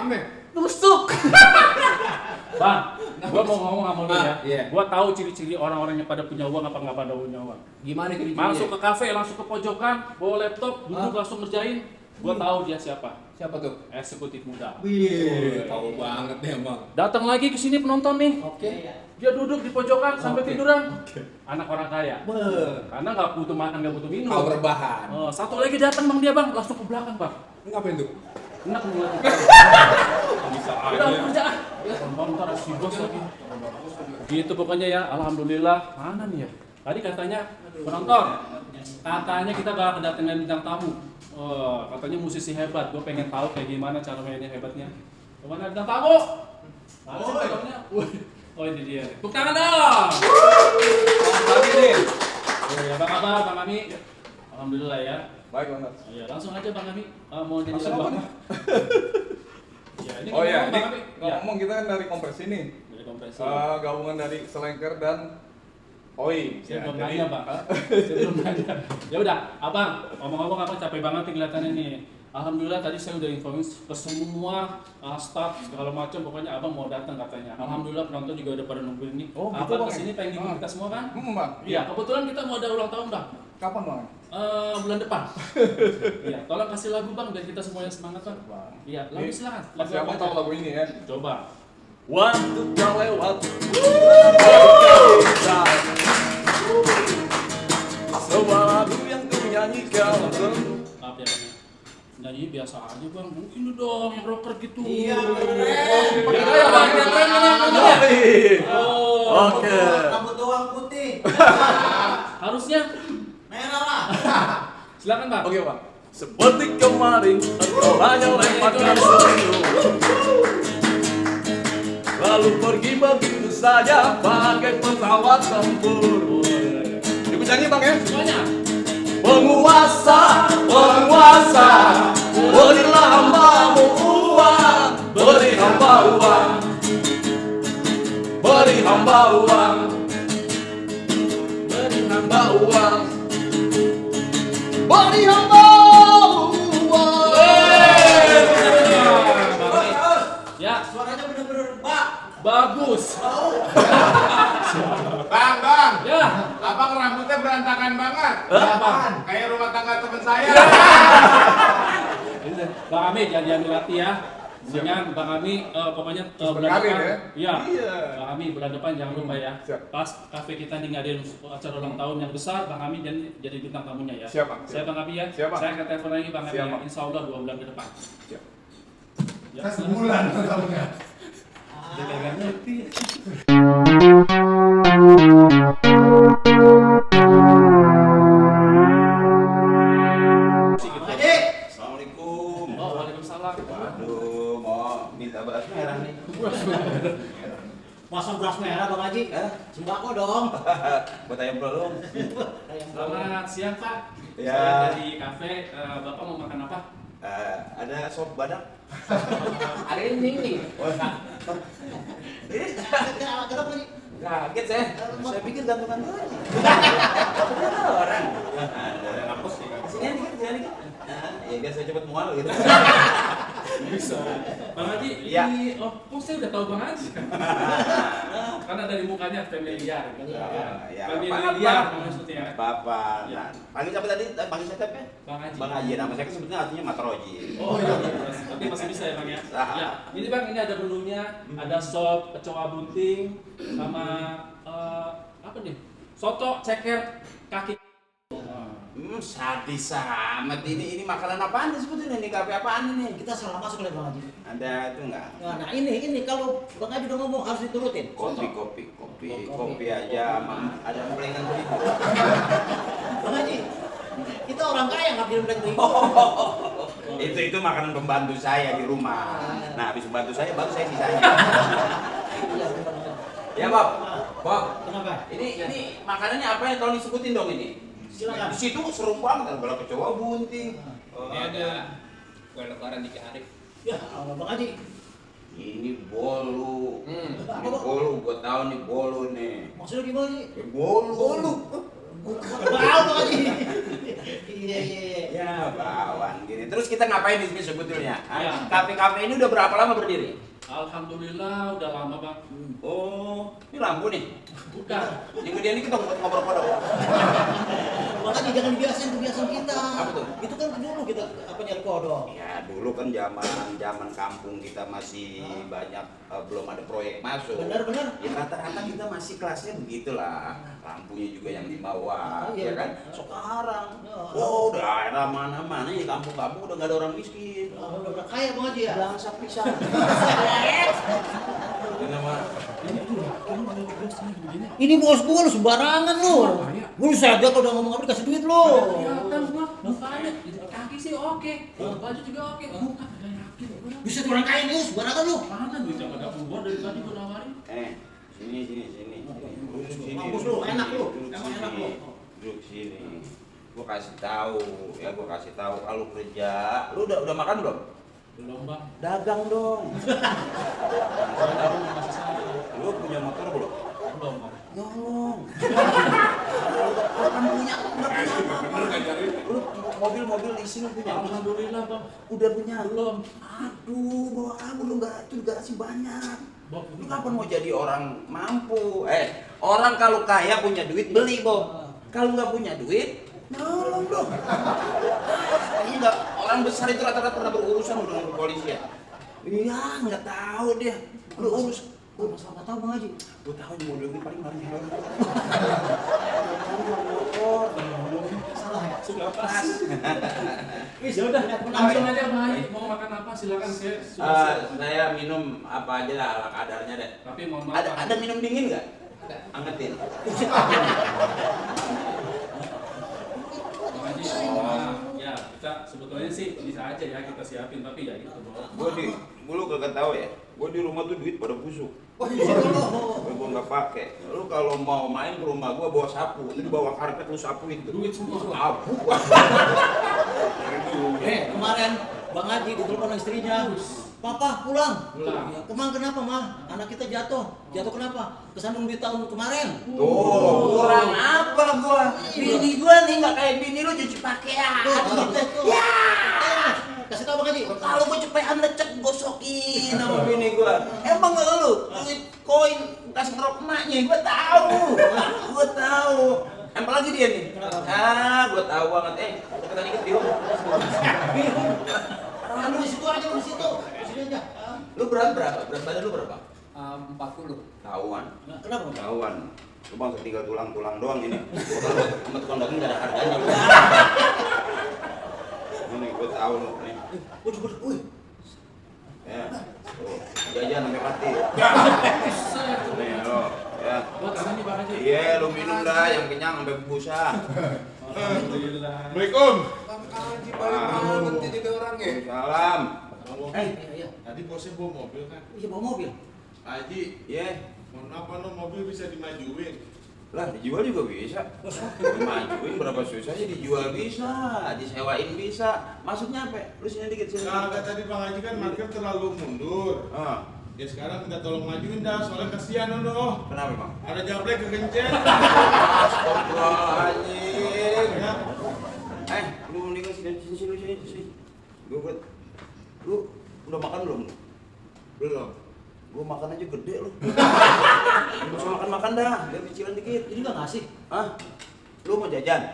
nih? Tusuk. Bang, gua mau ngomong sama lu ya. Iya. Gua tahu ciri-ciri orang-orang yang pada punya uang apa nggak pada punya uang. Gimana ciri-cirinya? Masuk ke kafe, langsung ke pojokan, bawa laptop, duduk langsung ngerjain. Gua tahu dia siapa. Siapa tuh? Eksekutif muda. Wih, tahu banget nih emang. Datang lagi ke sini penonton nih. Oke. Dia duduk di pojokan sampai Oke. tiduran. Anak orang kaya. Ber. Karena nggak butuh makan, nggak butuh minum. Kau berbahan. Satu lagi datang bang dia bang, langsung ke belakang bang. Ngapain tuh? Enak ngeliat. Bisa Udah kerjaan. Nonton si bos lagi. Gitu pokoknya ya, alhamdulillah. Mana nih ya? Tadi katanya penonton. Katanya kita bakal kedatangan bintang tamu. Katanya musisi hebat. Gue pengen tahu kayak gimana cara mainnya hebatnya. Kemana bintang tamu? Mana sih penontonnya? Oh ini dia. Tepuk tangan dong. Bang Ami nih. Apa kabar Bang Ami? Alhamdulillah ya. Baik banget. Iya, langsung aja Bang Ami. Mau jadi Langsung lagu apa apa? nih? Ya, ini Oh iya, ngomong, ini Bang Ami. Ya. ngomong kita kan dari kompresi nih. Dari kompresi. Gabungan dari Selengker dan Oi. Saya belum jadi- nanya, Bang. Saya belum nanya. Ya udah, Abang, ngomong-ngomong Abang capek banget nih kelihatannya nih. Alhamdulillah tadi saya udah infoin ke semua staff segala macam, pokoknya Abang mau datang katanya. Alhamdulillah penonton juga udah pada nungguin nih. Oh, gitu, Abang Bang, kesini ya? pengen jemput kita semua kan? Bang. Iya, kebetulan kita mau ada ulang tahun Bang. Kapan bang? Bulan depan. Iya, tolong kasih lagu Bang biar kita semuanya semangat Bang. Iya, lagu Ini silakan. Pasti apa abang aja? tahu lagu ini ya. Coba. Waktu kau lewat. Sebuah lagu yang ku nyanyikan. Maaf ya Bang. Nyanyi biasa aja Bang. Ini dong yang rocker gitu. Iya, Ya ya Bang, yang keren kan. Oh. Oke. Rambut doang putih. Harusnya Merah lah. silakan Bang. Oke bang. Seperti kemarin, engkau hanya lemparkan senyum. Lalu pergi begitu saja, pakai pesawat tempur. Ibu nyanyi bang ya? Semuanya. Penguasa, penguasa, berilah hambamu uang, beri hamba uang, beri hamba uang, beri hamba uang, beri hamba uang. Ya, Suaranya bener-bener bak. bagus. Bang, Ya. abang rambutnya berantakan banget. Ya, Bang. Kayak rumah tangga teman saya. Bang Ami jangan diambil hati ya. Dengan Bang Ami pokoknya bulan berkarir depan. ya? Iya. Iya. Bang Ami bulan depan jangan lupa ya. Siap. Pas kafe kita nih ngadain acara ulang tahun yang besar, Bang Ami jadi bintang tamunya ya. Siap, Bang. Saya Bang Ami ya. Siap, Bang. Saya akan telepon lagi Bang Ami Siap, ya. Bang. Insya Allah 2 bulan ke depan. Siap. Ya. Sebulan tahunya. Dia kagak ngerti. Haji. Assalamualaikum. Oh, waalaikumsalam. Waduh, mau minta beras merah nih. Masa beras merah Bang Haji? Sembako dong. Buat ayam belum. Selamat siang Pak. Ya. Saya dari kafe. Bapak mau makan apa? Ada sop badak. Ada ini nih. Kenapa Haji? Kaget saya. Saya pikir gantungan baju. Ternyata orang. Hapus nih. Sini dikit, sini dikit. Ya biar saya cepet mual gitu. Bisa. Bang Haji, Iya. ini kok saya udah tahu Bang Haji. Karena dari mukanya familiar. Kan? Ya, Familiar maksudnya. Bapak. Ya. Nah, panggil siapa tadi? Panggil saya siapa? Bang Haji. Bang Haji. Nama saya kan sebetulnya artinya Matroji. Oh iya, tapi masih bisa ya Bang ya. Ah. Ya, ini Bang ini ada menunya, ada sop kecoa bunting sama apa nih? Soto ceker kaki. Sadis amat ini makanan apaan nih sebetulnya ini kafe apaan ini? Kita salah masuk oleh Bang Haji. Ada itu enggak? Nah ini kalau Bang Haji udah ngomong harus diturutin. Kopi aja sama ada emplengan beribu. Bang Haji, kita orang kaya nggak bilang beli. Itu makanan pembantu saya di rumah. Nah, habis pembantu saya baru saya sisanya. Iya benar. Ya, Bob. Bob, Kenapa? ini makanannya apa ya? Tolong disebutin dong ini. Silakan. Di situ seru banget ada kecoa bunting. Ini ada kue lebaran di Arif. Ya, Allah Bang Haji. Ini bolu. Ini Apa, Bang? bolu, gua tahu nih bolu nih. Maksudnya gimana Haji? Bolu. Bau Bang Haji. Iya. Ya, Bawan gini. Terus kita ngapain di sini sebetulnya? Ya. Kafe-kafe ini udah berapa lama berdiri? Alhamdulillah udah lama bang. Oh, ini lampu nih. Bukan. Yang gede ini kita ngobrol kodok. Makanya jangan biasain kebiasaan kita. Apa tuh? Itu kan dulu kita nyari kodok. Ya, dulu kan zaman kampung kita masih banyak belum ada proyek masuk. Benar. Ya rata-rata kita masih kelasnya begitulah. Lampunya juga yang di bawah, Iya, ya kan? benar. Sekarang, Oh. daerah mana-mana ya kampung-kampung udah nggak ada orang miskin. Udah kaya Bang Haji ya. Bangsa pisang. Ini bos gua lu sembarangan lu. Lu saja kalau udah ngomong apa dikasih duit lu. Kelihatan gua mukanya. Kaki sih oke. Baju juga oke. Muka kagak yakin. Bisa tuh orang kaya nih sembarangan lu. Mana duitnya pada keluar dari tadi gua nawarin. Sini. Duduk sini. Mampus lu, enak lu. Duduk Emang sini. enak lu. Duduk sini. Gua kasih tahu kalau kerja. Lu udah makan belum? Belum bang. Dagang dong. Baru masih saya. Lu punya motor belum? Belum bang. Nyolong. Kan punya. Bener ngajarin. Lu mobil leasing punya. Alhamdulillah bang. Udah punya. Belum. Aduh, bawa kamu lu nggak tuh garasi banyak. Bang, Lu kapan mau jadi orang mampu? Orang kalau kaya punya duit beli, Bob. Kalau nggak punya duit, nolong dong. Ini nggak, orang besar itu rata-rata pernah berurusan dengan kepolisian. Iya, nggak tahu dia. Lu urus. Masalah tahu Bang Haji. Gue tahu nih mobil ini paling barang helm. Salah ya. sudah pas. Wis ya udah Langsung aja Bang Haji. Mau makan apa silakan saya sudah siap. Saya minum apa aja lah ala kadarnya deh. Tapi mohon maaf. Ada minum dingin nggak? Angetin. Bang Haji, ya kita sebetulnya sih bisa aja ya kita siapin tapi ya gitu Bang. Gue lu kagak tahu ya. Gue di rumah tuh duit pada busuk. Gue nggak pakai. Lu kalau mau main ke rumah gue bawa sapu, itu di bawah karpet lu sapuin tuh. Duit semua. Sapu. Kemarin Bang Haji ditelepon istrinya. Papa pulang. Pulang. Ya, kemang kenapa mah? Anak kita jatuh. Jatuh kenapa? Kesandung di tahun kemarin. Tuh, kurang apa gua? Bini gua nih nggak kayak bini lu cuci pakaian. Ya. Kasih tahu Bang Haji. Kalau gua cepetan lecek gosokin sama bini gua. Emang lu duit koin kasih ngerok emaknya, gua tahu. Apalagi dia nih. Gua tahu banget. Cepetan dikit biru. Lu di situ aja, lu di situ. Sini aja. Lu berat berapa? Berat badan lu berapa? 40. Tahuan. Kenapa? Tahuan. Lu bang tinggal tulang-tulang doang ini. Kalau sama tukang daging gak ada harganya. Ini gue tahu lu nih. Wih. Ya. Tuh, jajan sampai mati. Nih lo, ya. Buat apa nih Bang Haji? Iya, lu minum dah yang kenyang sampai busa. Alhamdulillah. Assalamualaikum. Bang Haji balik banget nih jadi orangnya. Salam. Iya. Tadi bosnya bawa mobil kan? Iya bawa mobil. Haji, Iya. mohon apa no mobil bisa dimajuin? Lah, dijual juga bisa. Dimajuin berapa susahnya dijual bisa, disewain bisa. Maksudnya apa? Lu sini dikit sini. Kagak tadi Bang Haji kan parkir terlalu mundur. Ya sekarang kita tolong majuin dah, soalnya kasihan loh. Kenapa, Bang? Ada jablek kegencet. Astagfirullahaladzim. Ya. Lu mendingan sini. Lu udah makan belum? Belum. Gua makan aja gede lu. Lu usah makan dah, biar cicilan dikit. Ini nggak ngasih. Lu mau jajan?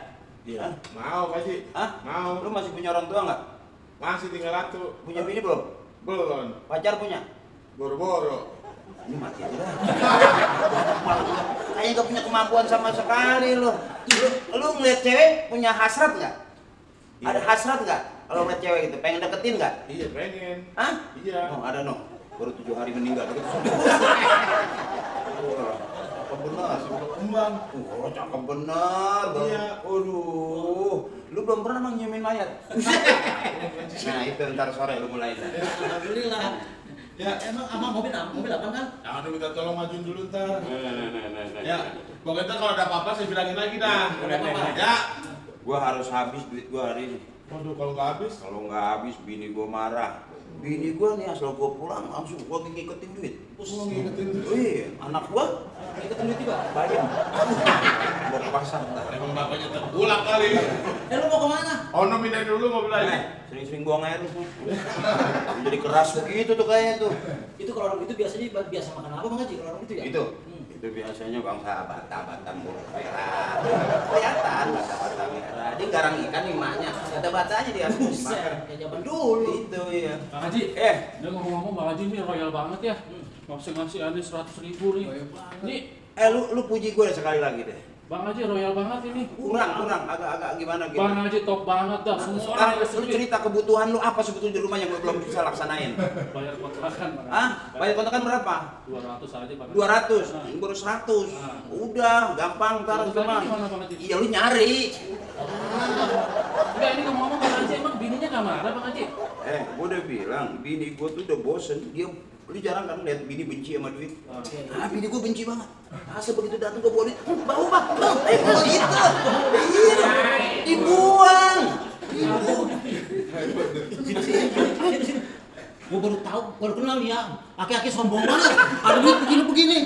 Iya. Mau Pak Haji? Mau. Lu masih punya orang tua nggak? Masih tinggal satu. Punya bini belum? Belum. Pacar punya? Boro-boro. Ini mati aja dah. Kayaknya gak punya kemampuan sama sekali lu. Lu ngeliat cewek punya hasrat nggak? Iya. Ada hasrat nggak? Kalau ngeliat cewek gitu, pengen deketin nggak? Iya pengen. Iya. Oh, ada no. Baru 7 hari meninggal. Cakep bener. Kembang. Cakep bener. Iya. Aduh, lu belum pernah emang nyiumin mayat? Nah itu ntar sore lu mulai. Alhamdulillah. Ya. Emang ama mobil apa kan? Jangan dulu minta tolong majuin dulu ntar. Nah. Ya. Pokoknya ntar kalau ada apa-apa saya bilangin lagi dah. Ada apa-apa. Ya. Gua harus habis duit gua hari ini. Waduh kalau nggak habis. Kalau nggak habis bini gua marah. bini gua nih asal gua pulang langsung gua ngikutin duit. Ngingetin tuh. Wih, anak gua Ngikutin duit juga. bayam. Mau ke pasar. Emang bapaknya tergulak kali. Lu mau kemana? Ono pindah dulu mobil aja. Sering-sering buang air lu. Jadi keras begitu tuh kayaknya tuh. Itu kalau orang itu biasanya biasa makan apa Bang Haji kalau orang itu ya? Itu biasanya bangsa bata-bata murah merah. Kelihatan bata-bata merah. Dia garang ikan emaknya. Ada batanya dia harus Buset, dimakan. kayak zaman dulu. Itu ya. Bang Haji, dia ngomong-ngomong Bang Haji ini royal banget ya. Ngasih aneh 100.000 nih. Nih, Lu puji gue sekali lagi deh. Bang Haji royal banget ini. Kurang, agak gimana gitu. Bang Haji top banget dah. Semua orang Sekarang dikasih lu duit. cerita kebutuhan lu apa sebetulnya di rumah yang lu belum bisa laksanain? Bayar kontrakan Bang Haji. Hah? Bayar kontrakan berapa? 200 aja Bang Haji. 200, Nah. ini baru 100. Udah, gampang ntar Terus itu lagi mah. gimana Bang Haji? Iya lu nyari. Enggak, ini ngomong-ngomong Bang Haji emang bininya nggak marah Bang Haji? Gua udah bilang, bini gua tuh udah bosen. Lu jarang kan lihat bini benci sama duit. Bini gua benci banget. Asal begitu datang gua bawa duit, bau bang, gitu. Iya, dibuang. Gue baru tahu, baru kenal nih ya. Aki-aki sombong banget. Ada duit begini-begini.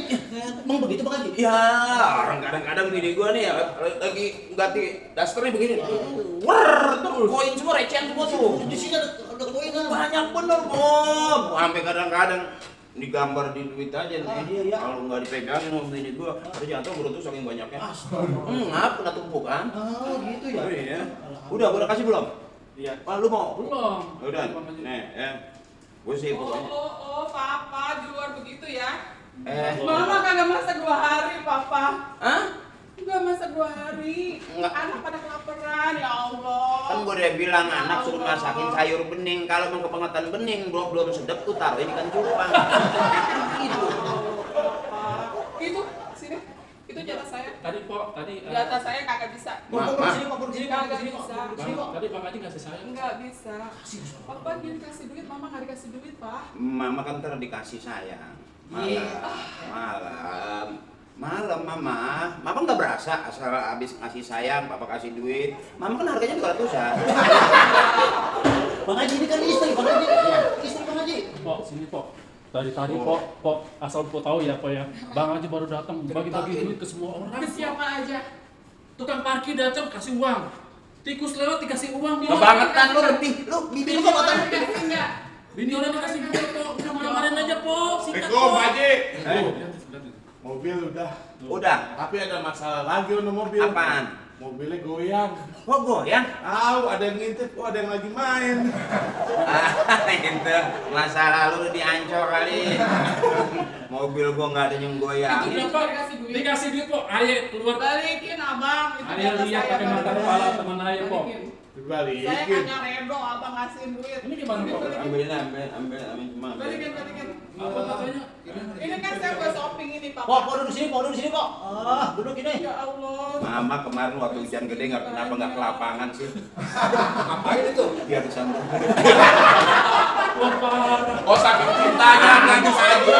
Emang begitu Bang Haji? Ya, orang kadang-kadang bini gua nih ya lagi ganti dasternya begini. Wer, tuh koin semua recehan semua tuh. Di sini ada koin kan? Banyak bener, Om. Sampai kadang-kadang digambar di duit aja nih. Iya. Kalau nggak dipegangin sama bini gua, ternyata menurut tuh saking banyaknya. Kena tumpuk kan? Oh gitu ya. Oh, iya. Udah kasih belum? Iya. Lu mau? Belum. Udah. Bang Haji. Nih, ya. Gue sih pokoknya. Papa di luar begitu ya? Mama kagak masak 2 hari, Papa. Hah? Enggak masak 2 hari. Enggak. Anak pada kelaparan, ya Allah. Kan gue udah bilang anak suruh masakin sayur bening. Kalau mau kepengetan bening belum sedap tuh taruh ikan cupang. Gitu. Itu sini. Itu jatah saya. Tadi Pok, tadi Jatah saya kagak bisa. Mau di sini, mau di sini, mau di Kagak sini, bisa. Tadi Bang Haji ngasih saya. Enggak bisa. Papa dia dikasih duit, Mama nggak dikasih duit, Pak. Mama kan ntar dikasih sayang. Malam Mama nggak berasa asal habis ngasih sayang, Papa kasih duit. Mama kan harganya 200-an. Bang Haji ini kan istri, Bang Haji. Istri Bang Haji. Pok, sini Pok. Dari tadi Pok, asal Pok tahu ya Pok ya. Bang Haji baru datang bagi-bagi duit ke semua orang. Ke siapa aja? Tukang parkir datang kasih uang. Tikus lewat dikasih uang dia. Kebangetan lu lebih, lu bibir lu kok Dikasih enggak? Bini orang dikasih duit Pok. Udah marah-marahin aja Pok. Sikat Assalamualaikum, Pok. Pak Haji. Lihat. Mobil udah. Udah. Tapi ada masalah lagi untuk mobil. Apaan? Mobilnya goyang. Kok goyang? Tahu ada yang ngintip, ada yang lagi main. Itu masa lalu diancur kali. Mobil gua nggak ada yang goyang. Itu dia Pok. Dikasih duit Pok. Ayo keluar. Balikin, Abang. Itu Ayo jatah lihat saya, pakai mata balikin. kepala teman ayo Pok. Balikin. Saya Dibalikin. kagak redo, Abang ngasihin duit. Ini gimana Pok? Ambil cuma. Balikin. Apa katanya? Ini kan saya buat shopping ini, Papa. Pok, duduk di sini, Pok, duduk di sini, Pok. Duduk ini. Ya Allah. Mama kemarin waktu hujan gede kenapa nggak ke lapangan sih? Ngapain itu? Biar disambung. Wah parah. Oh sakit cintanya nangis aja.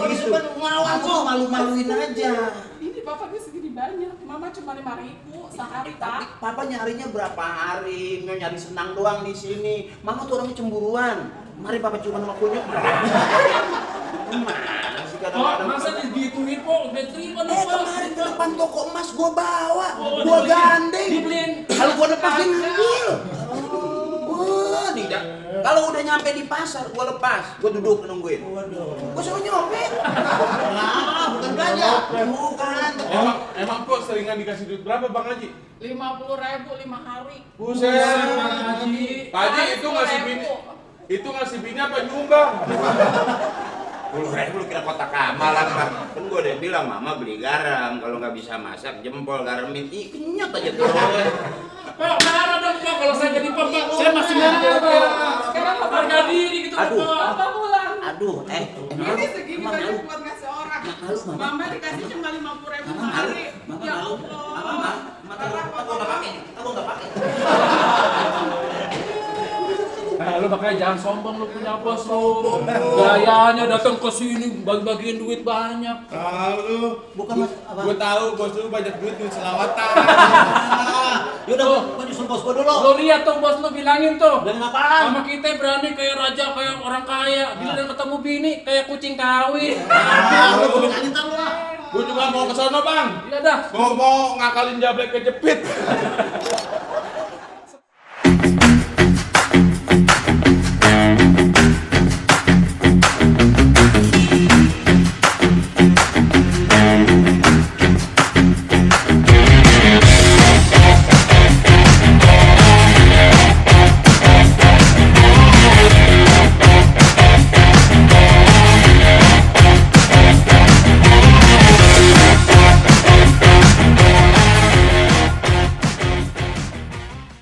Itu kan ngelawan kok, Malu-maluin aja. Ini Bapak gue segini banyak. Mama cuma 5.000 sehari, Tapi Pak. Papa nyarinya berapa hari? Mau nyari senang doang di sini. Mama tuh orangnya cemburuan. Mari Papa cuma sama kunyuk. Gimana sih Pok, kadang-kadang? masa digituin Pok? Udah terima dong Pok. Kemarin ke depan toko emas gua bawa, gua gandeng. Dibeliin. Kalau gua lepas dia ngambil. Wah, tidak. Kalau udah nyampe di pasar, gua lepas, gua duduk nungguin. Gua suruh nyopet. Nah, bukan belanja. Bukan. Emang kok seringan dikasih duit berapa Bang Haji? 50.000 5 hari. Buset. Bang Haji. Pak Haji itu ngasih bini. Itu ngasih bini apa nyumbang? 10.000 lu kira kotak amal apa? Kan gua udah bilang Mama beli garam, kalau nggak bisa masak jempol garamin, kenyot aja tuh. Pok, marah dong Pok. Kalau saya jadi Pok, saya masih marah Pok. Sekarang Papa Harga diri gitu Aduh. Pok. Papa pulang. Aduh, Ini segini banyak buat ngasih orang. Malu, Mama. Mama dikasih cuma 50.000 Mama sehari. Mama Ya malu. Allah. Mama, aku nggak pakai, aku nggak pakai. Lu makanya jangan sombong lu punya bos lu. Gayanya datang ke sini bagi-bagiin duit banyak. Kalau Bukan mas, apa? gue tahu bos lu banyak duit selawatan. Yaudah, gua nyusul bos gua dulu. Lu lihat tuh bos lu bilangin tuh. Dan apaan? Sama kita berani kayak raja, kayak orang kaya. Bila udah ketemu bini kayak kucing kawin. Udah gua bilangin ntar lu lah. Gue juga mau ke sono bang. Iya dah. Mau ngakalin jablek kejepit.